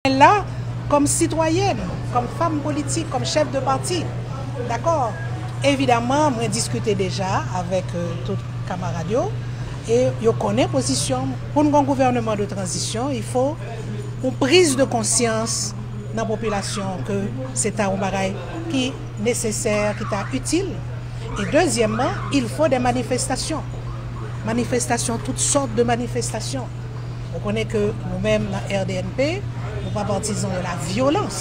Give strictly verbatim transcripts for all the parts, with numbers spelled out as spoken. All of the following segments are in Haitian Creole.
Mwen la, kòm sitwayèn, kòm fanm politik, kòm chèf de pati. Dakò? Evidaman, mwen diskite deja avèk, euh, tout kamarad yo. E yo konnen pozisyon m. Pou n gen yon gouvènman de tranzisyon, il faut yon priz de konsyans nan popilasyon ke se ta yon bagay ki nesesè, ki ta itil. E dezyèmman, il faut des manifestations. Manifestasyon, tout sòt de manifestasyon. Ou konnen ke nou menm nan R D N P, nou pa patizan de la vyolans,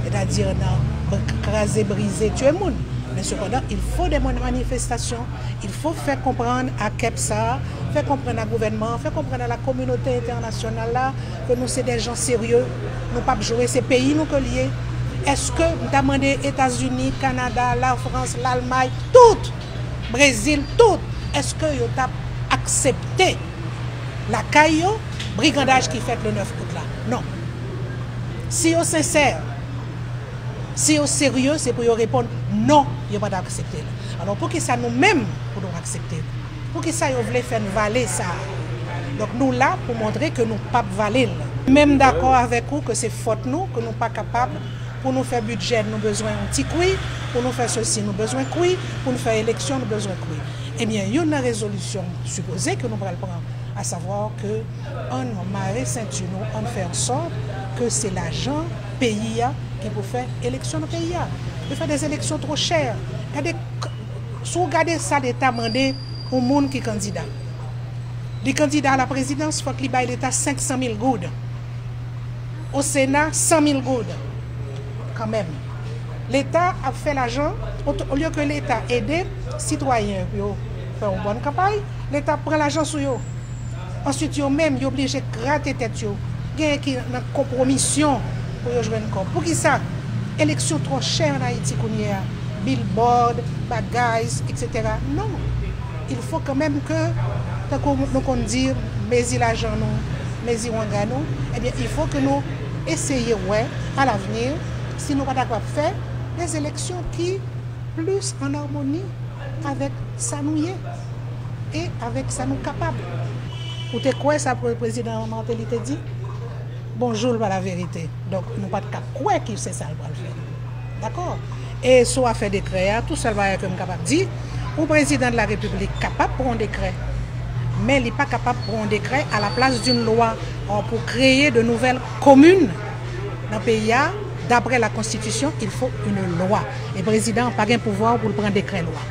sètadi nan b-, kraze, brize, tiye moun. Men sepandan, il faut des man-, manifestations, il faut fè konprann a kep sa a, fè konprann a gouvènman, fè konprann a la kominote entènasyonal la, ke nou se de jan serye, nou p ap jwe, se peyi nou ke l ye. Èske m ta mande Etazini, Kanada, Lafrans, Lalmay, tout, Brezil, tout, èske yo t ap aksepte lakay yo brigandaj ki fèt le nèf out la? Non. Si yo sensè, si yo serye, se pou yo reponn non, yo pa t aksepte l. Alò, poukisa nou menm pou nou aksepte l? Poukisa yo vle fè n vale sa a? Donk, nou la pou montre ke nou p ap vale l. Men m dakò avèk ou ke se fòt nou, ke nou pa kapab, pou nou fè bidjè, nou bezwen yon ti kwi, pou nou fè sesi, nou bezwen kwi, pou nou fè eleksyon, nou bezwen kwi. Ebyen, youn nan rezolisyon sipoze ke nou pral pran, asavwa ke ann mare senti nou, ann fè an sòt ke se lajan peyi a ki pou fè eleksyon nan peyi a. Yo fè de eleksyon twò chè. Gade, k-, si w gade sa Leta mande yon moun ki kandida. Li kandida a la prezidans, fòk li bay Leta senk san mil goud. O Sena, san mil goud. Kanmenm. Leta ap fè lajan, o, olye ke Leta ede sitwayen yo fè yon bòn kanpay, Leta pran lajan sou yo. Answit, yo menm, yo blije grate tèt yo. Genyen ki nan konpwomisyon pou yo jwenn kòb. Poukisa? Eleksyon twò chè ann Ayiti kounye a. Billboard, bagay, et cetera. Non. Il faut quand même que, tankou nou konn di, mezi lajan nou, mezi wanga nou, ebyen, il faut que nou eseye wè, à l'avenir, si nou pa ta kapab fè des élections ki plis an amoni avèk sa nou ye e avèk sa nou kapab. Ou te kwè sa pre-, prezidan Martelly te di? Bonjou, l pa laverite. Donk, nou pa t ka kwè ki se sa l pral fè. Dakò? E sou afè dekrè a, tou sèl bagay ke m kapab di, yon prezidan de la repiblik kapab pran yon dekrè, men li pa kapab pran yon dekrè à la place d'une loi. Or, pour créer de nouvelles communes nan peyi a, d'après la constitution, il faut une loi. E prezidan an pa gen pouvwa pou l pran dekrè lwa.